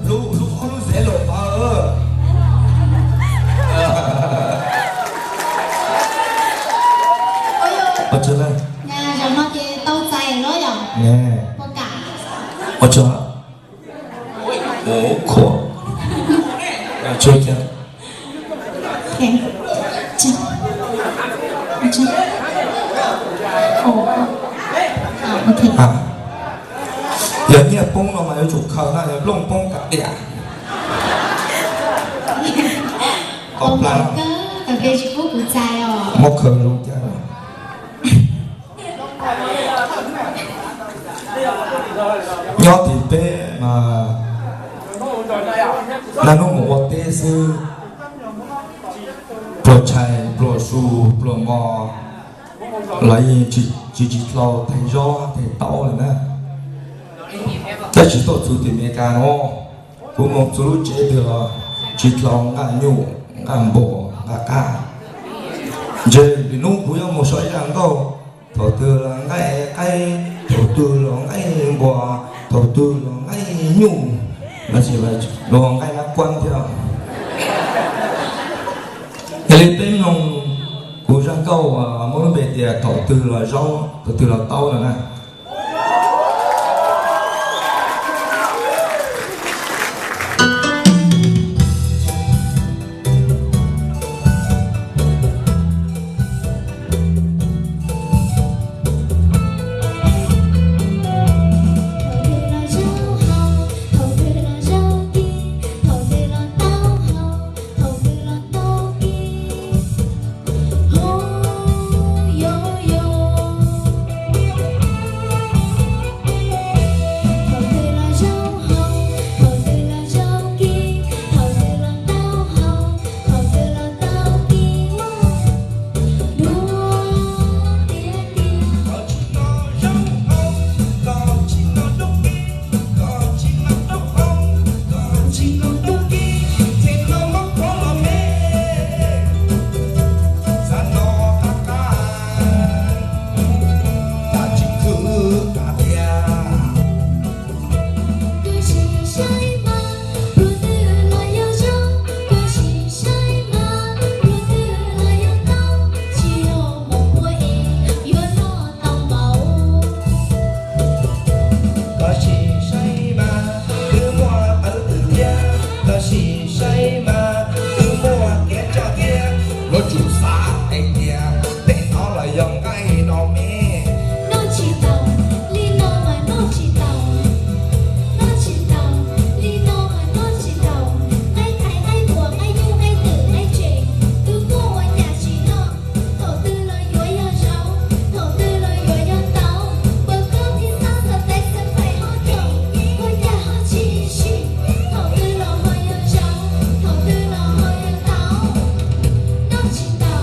Lub, lub ob lub zeb los pab. Ua tsaug. Ua tsaug. Ua tsaug. Yog nyiaj poob no mas yuav tsum khaws na, yog nplooj poob kav tiam. Tau plas, muab khaws zoo cas. Nyob tim peb mas naj nub mus ua teb xwb, pluas tshais pluas su pluas mos los yeej tsis, tsis dlau tais zaub tais taub li na. Tab sis tuaj txug tim Amelikas no, kuv mus txug lub tsev twg los tsis dlau nqaj nyuj, nqaj npua, nqaj qab. Ntshe lwm hnub kuv yuav mus so ib zaj nkauj, thaum twg los nqaij qaib, thaum twg los nqaij npua, thaum twg los nqaij nyuj, los sis los nqaij nab kuab thiab. Yog li peb mloog kuv zaj nkauj uas muab lub npe tias thaum twg los zaub, thaum twg los taub no na. Koj sim saib mas twb muaj tawv twg thiab, koj sim saib mas twb muaj kev tsov thiab. Yuav tsum xav hais tias tej no los yog nqaij no me. Noj tsis taus, li no mas noj tsis taus. Noj tsis taus, li no mas noj tsis taus. Nqaij tais, nqaij npua, nqaij nyuj, nqaij twm, nqaij tseem, twb muaj ua cas tsis noj. Thaum twg los yuav yog zaub, thaum twg los yuav yog taub. Pab koj thiab xab xas tais xab fais hoj caum, ua cas ho tsis sim. Thaum twg los ho yog zaub, thaum twg los ho yog taub. Noj tsis taus.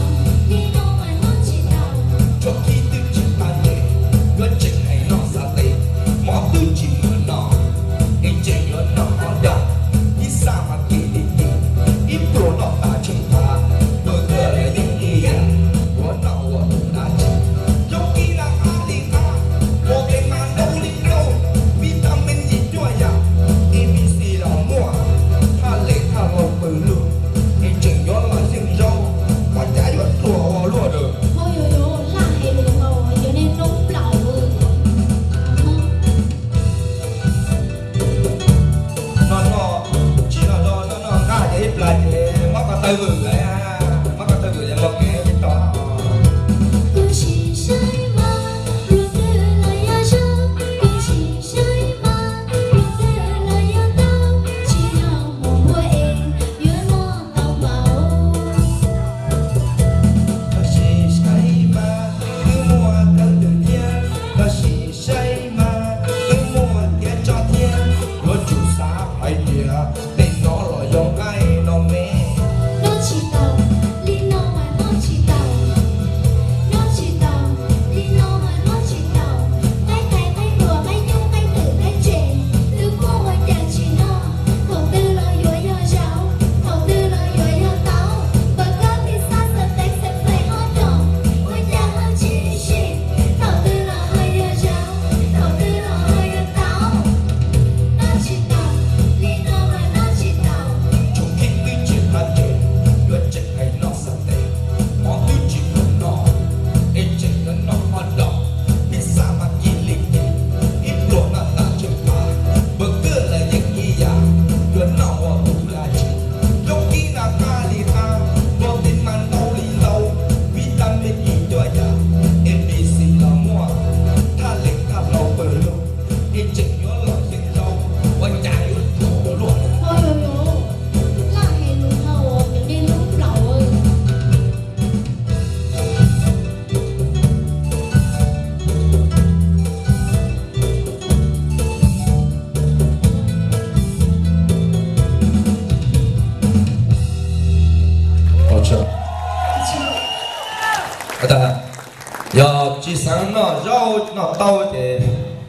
Yog tsis xav noj zaub noj taub ces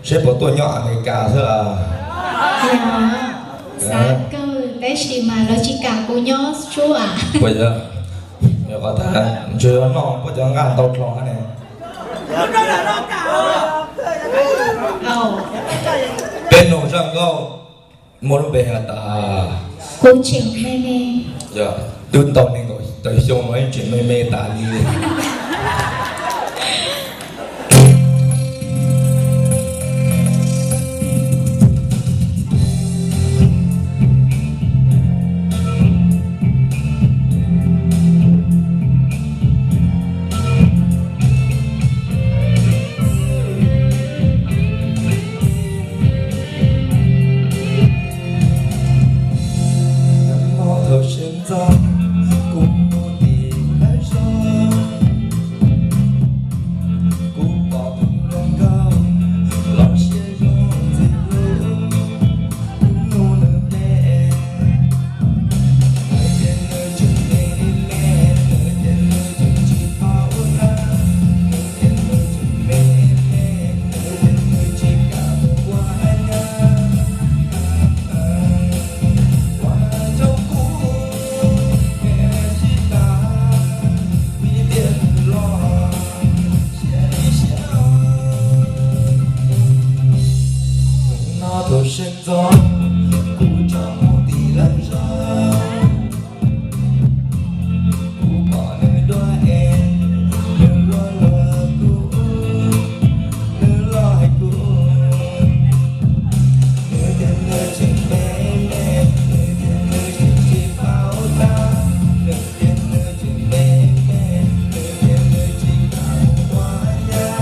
seb puas tuaj nyob Amelikas xwb. Xav kawg tab sis mas lawv tsis kam kuv nyob suab. Puas yog? Yog qhov tas ntshe noj puab cov nqaj ntau dlhau ne. Peb nug zaj nkauj muaj lub npe has tas, kuv tseem me me. Yog twb tau nees nkaum tawm xyoo los yeej tseem me me tas li. Thaum sawv ntxov kuv mus tim lawv zos, kuv pom tus hluas nkauj los siab zoo ntxim hlub, kuv nug nws npe, nws tias nws tseem me me, nws tias nws tseem tsis paub tab, nws tias nws tseem me me, nws tias nws tsis kam mus ua nyab. No thaum sawv ntxov kuv tso mus tim lawv zos, kuv pom nws dua es nws luag luag kuv, nws los hais kuv, nws tias nws tseem me me, nws tias nws tseem tsis paub tab, nws tias nws tseem me me, nws tias nws tsis kam mus ua nyab.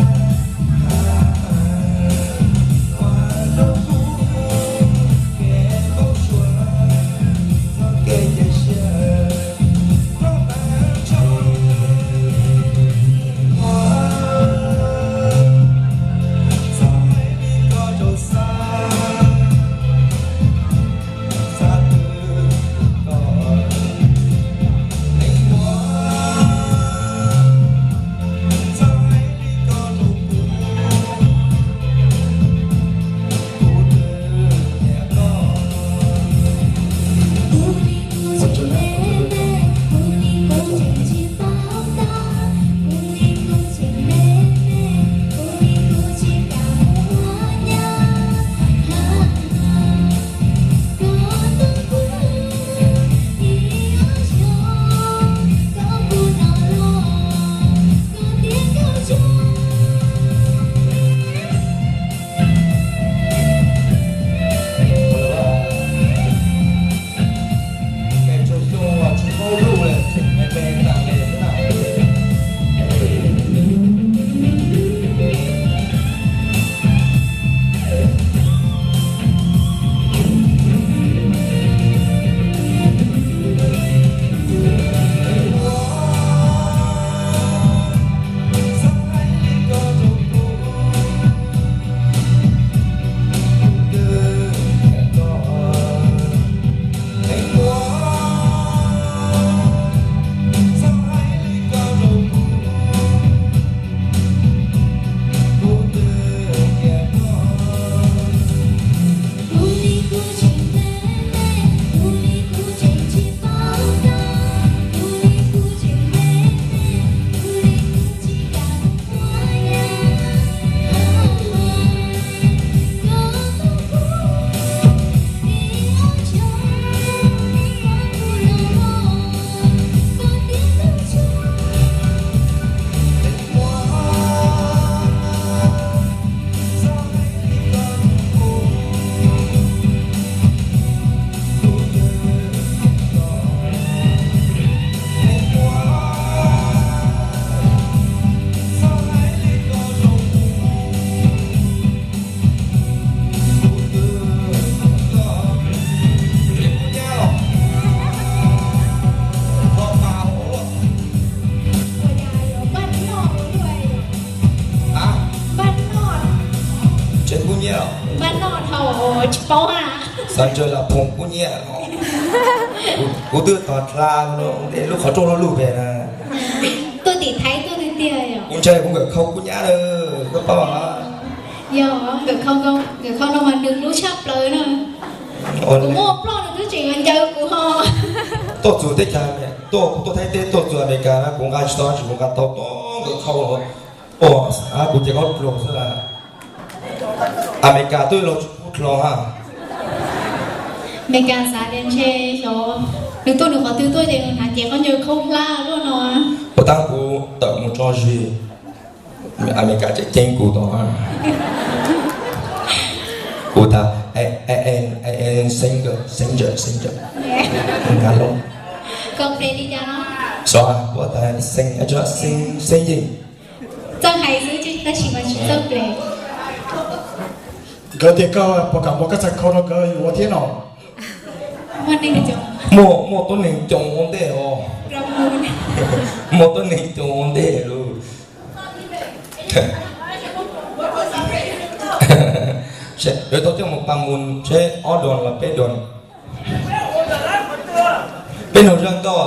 Tsev kub nyiab, xav ntsaws lam phoom kub nyiab. Kuv twb tos dlha lub qhov rooj lub lug pem na. Tuaj tim Thaib tuaj twg Tiag yom. Kuv ntshai kuv nkawm khau kuv nyab lawm, koj paub. Yog, nkawm khau, nkawm khau no mas nws hlub tshaj plaws na. Kuv muaj ploj nws twb tseem ncaws kuv ho. Tuaj txug teb chaws, tuaj, kuv tuaj Thaib teb tuaj txug Amelikas na, kuv nqa tsis tau dab tsi, kuv nqa tau tuaj nkawm khau. Ua, kuv ces kaub dluag xwb las. Amelikas twb laug tsis pub dlhau ha. Amelikas xav tias ntshe xyov nws tuaj nws qhov twg tuaj ces nws hnav cev khaub ncaws khaub hlab luaj no. Puas tab kuv tawm mus tso zis, Amelikas tseem ceeb kuv tau. Kuv tas, I am single, single, single. Nqa loo. Koj ple li cas no? Xyov, kuv tas sing, sing, sing. Txawj hais xwb tab sis mas tsis txawj ple. Nkawd tias koj puas kam muab koj txhais khau rau nkawd yuav thiab no? Muaj, muaj tuab neeg coo ua ntej os. Muaj tuab neeg coo ua ntej lauj. Yuav tau coj mus pas mus seb ob dua los peb dua. Peb nug zaj nkauj,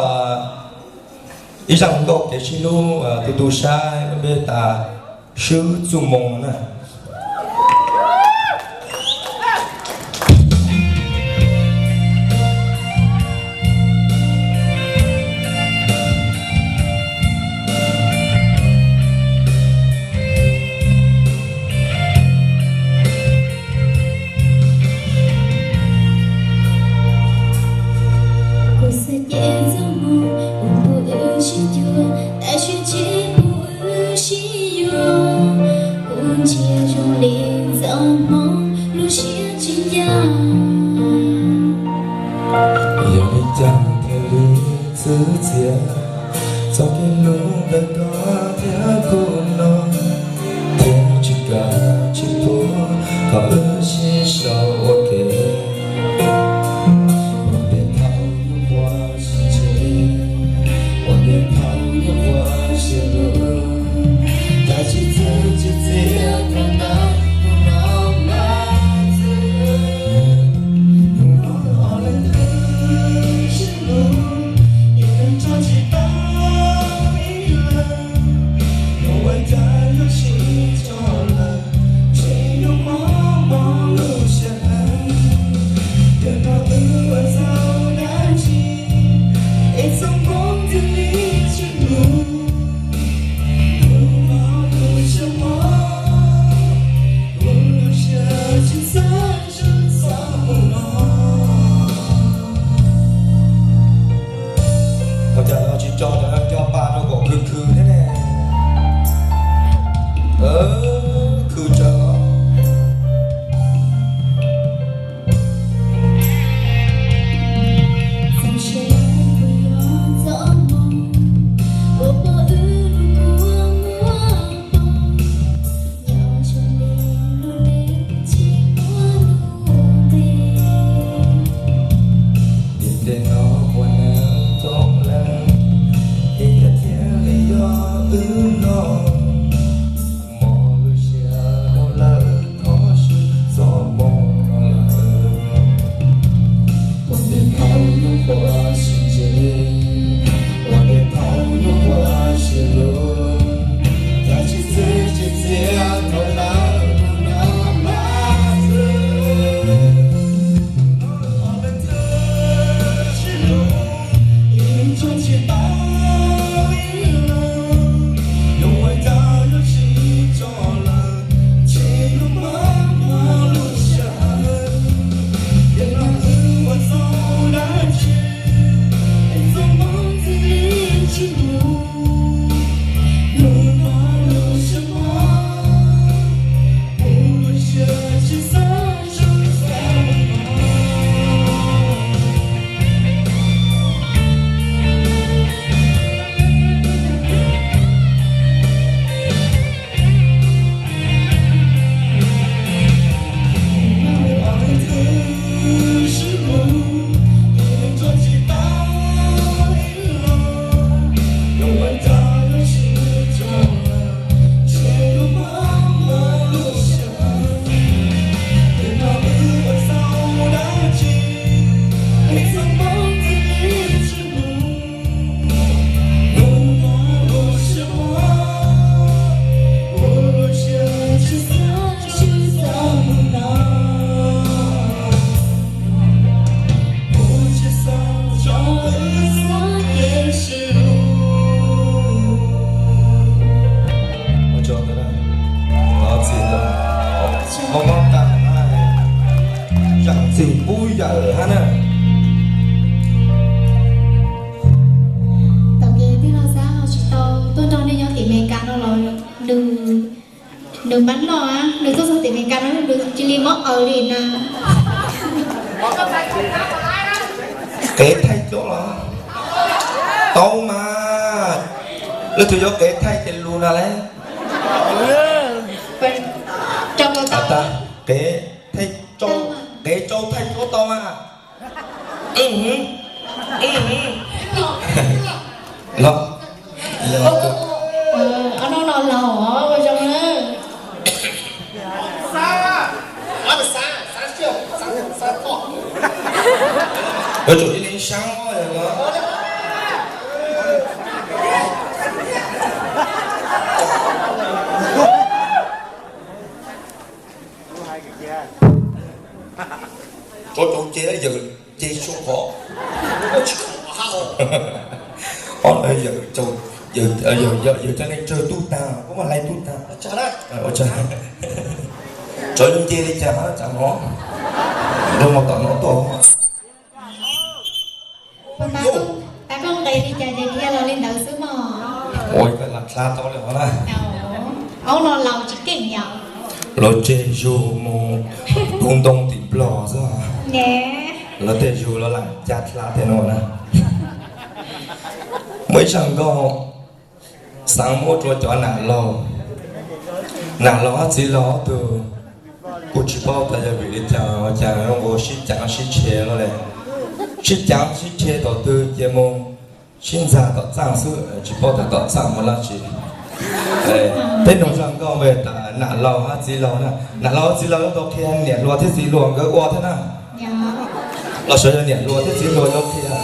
ib zaj nkauj kev sib hlub tu tu sab peb tas Swb Txuj Moo na. Kuv xav ces txoj hmoo uas pub wb sib cuag, tab sis tsis pub wb sib yuav. Kuv ntsia zoo li txoj hmoo lub siab tsis ncaj. Yog li cas thiaj li txwv txiav txoj kev hlub ntawm koj thiab kuv no, thiaj tsis kam tsis pub kom wb sib sau ua ke. Ua tej thaum nyuam qhuav sib ntsib, ua tej thaum nyuam qhuav sib hlub, cas tsis txwv tsis txiav tau ntawm kuv no mas txwv. Hnub no leej twg sib hlub, yeej tso tsis tau ib leeg, yuav ua cas yuav sib tso lawm, ntshe yuav mob mob lub siab heev. Yog no wb ua txhaum dab tsi es txoj hmoo thiaj li tsis mus, mob lub siab mob, mob lub siab tsis xav zoo txoj hmoo no. Ua cas no tsis tso cov no cov pa rau kom khwv khwv thiab ne? Khwv tsawv os. Vim tej no muaj neeg coob leej, es yog thiaj li yog wb no, mob lub siab dhau lawm, thov swb txoj hmoo no lawm. Ua tej thaum nyuam qhuav sib ntsib, ua tej thaum nyuam qhuav sib hlub, cas tsis txwv tsis txiav tau ntawm kuv no mas txwv. Hnub no leej twg sib hlub, yeej tso tsis tau ib leeg, yuav ua Nws mab noj, nws tuaj txog tim Amelikas no nws cia li mob aws li na. Kev thaij cuab los tau mas, leej twg yuav kev thaij ces lus na le. Kev, kev tsau thaij cuab tau mas. Los, no no laus ua zoo na. Yuav tsum ib leeg sab os. Tso cov ce, yawm ce sua qhov. Yawm, yawm cov neeg tsawg tub tag, koj mas hlais tub tag. Tso zoo ce li cas tsam no, rau tom no tuaj. Tab koj nqis li cas ces dhia los li ntawd xwb mog. Ua koj lam dlha tau li hov na. Aub no laus tsis keej yom. Los tseg zug mus tu ntoo tim Nplog xwb. Los tej zug los lam ca dlha tej no na. Muaj ib zaj nkauj xaav muab rua cov nam laug, nam laug hab txiv laug ob tug kuj tsis paub tas yog vim li cas ua cas zoo nkaus sib caav sib tshe no le. Sib caav sib tshe tom twg ces mus sib ntxag tom txaj xwb, tsis paub tas tom txaj mus dlaab tsi. Peb noog zaj nkauj tas nam laug hab txiv laug na, nam laug hab txiv laug yuav tau qhia niam hluas thiab txiv hluas nkawd ua thiab na. Los sawv yog niam hluas thiab txiv hluas yuav qhia.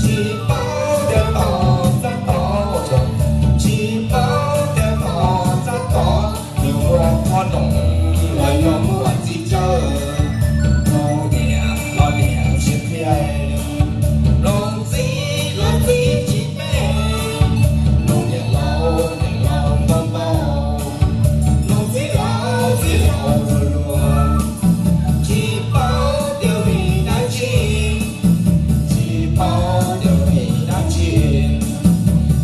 Tsis paub tias tom txaj tom, tsis paub tias tom txaj tom, nws muaj qhov noom los yog muaj txiv tsawb, noog niam los niam tsis qhia, noog txiv los txiv tsis pe, noog niam laus niam laus npau npau, noog txiv laus txiv laus luag luag, tsis paub tias vim dab tsi, tsis paub tias vim dab tsi,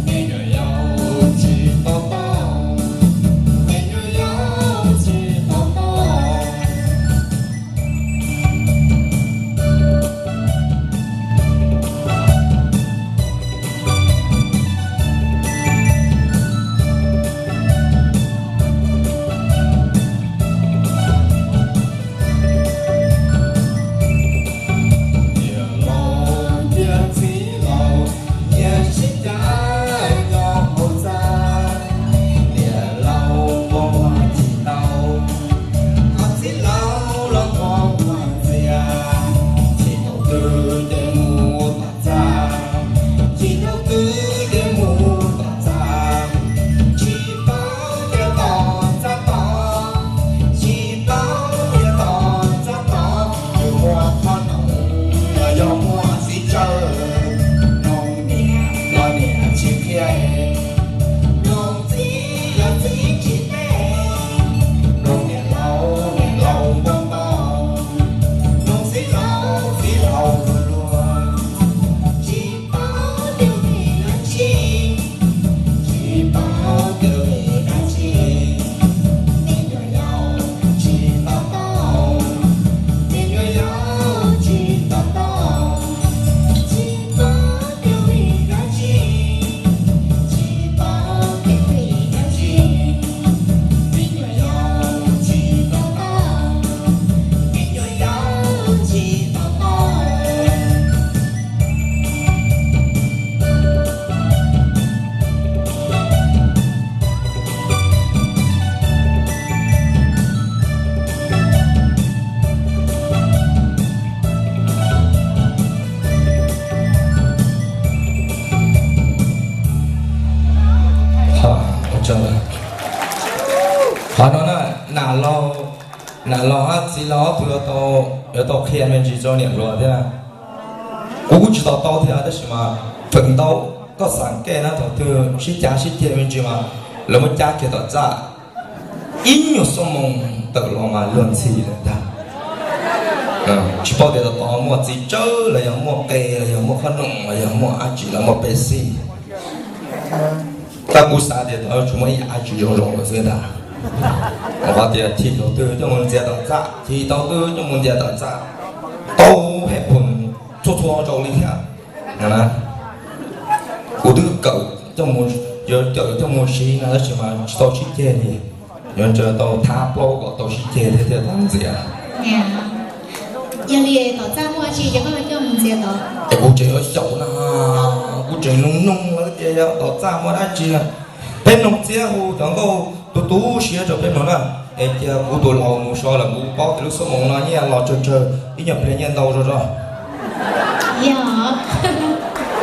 me nyuam yaus tsis tau paub, me nyuam yaus tsis tau paub. Niam laus thiab txiv laus, nyias sib cav nyob hauv txaj. Niam laus npau muag tsis tau, ho txiv laus los npau muag ntxias. Tsis thaum twg ces mus tom txaj, tsis thaum twg ces mus tom txaj. Tsis paub tias tom txaj tom, tsis paub tias tom txaj tom, nws muaj qhov noom los yog muaj txiv tsawb, noog niam los niam tsis qhia, noog txiv los txiv tsis pe, noog niam laus niam laus npau npau, noog txiv laus txiv laus luag luag, tsis paub tias vim dab tsi, tsis paub tias vim dab tsi, me nyuam yaus tsis tau Qhov no na, nam laug, nam laug hab txiv laug ob tug yuav tau qhia me ntsis rau niam hluas thiab. Kuv kuj tsis tau tau thiab tab sis mas feem ntau koj xav kev na, thaum twg sib cav sib ceg me ntsis mas lawv muab cab kiag tom txaj ib nyuag xuab moos tawm los mas luag ntxhi lawm ntag. Tsis paub tias tom tod muaj txiv tsawb los yog muaj qe los yog muaj qhob noom los yog muaj dab tsi los muaj pej xeem. Tab kuv xav tias tod tsuas muaj ib yam dab tsi zoo zoo lawm xwb ntag. Qhov tias chim thaum twg coj mus ntxias tom txaj, chim thaum twg coj mus ntxias tom txaj, tau hej phoom txhua txhua zaus li thiab. Kuv twb kawm, yuav kawm coj mus siv no tab sis mas tsis tau sib ceg li. Yuav tsum tau thab plaub kom tau sib ceg thiab thiaj tau ntxias. Yog li tom txaj muaj dab tsi ces koj coj mus ntxias tod. Es kuv tseem yuav xyaum na, kuv tseem nug nug lawv tias yog tom txaj muaj dab tsi. Peb mloog txiab hu cov nkauj tu tu siab rau peb mloog na. Es cia kuv tus laus mus so lawm, kuv paub tias lub xuab moos no nyiaj los tsawg tsawg, ib nyuag pliag nyiaj ntau zog zog. Yog.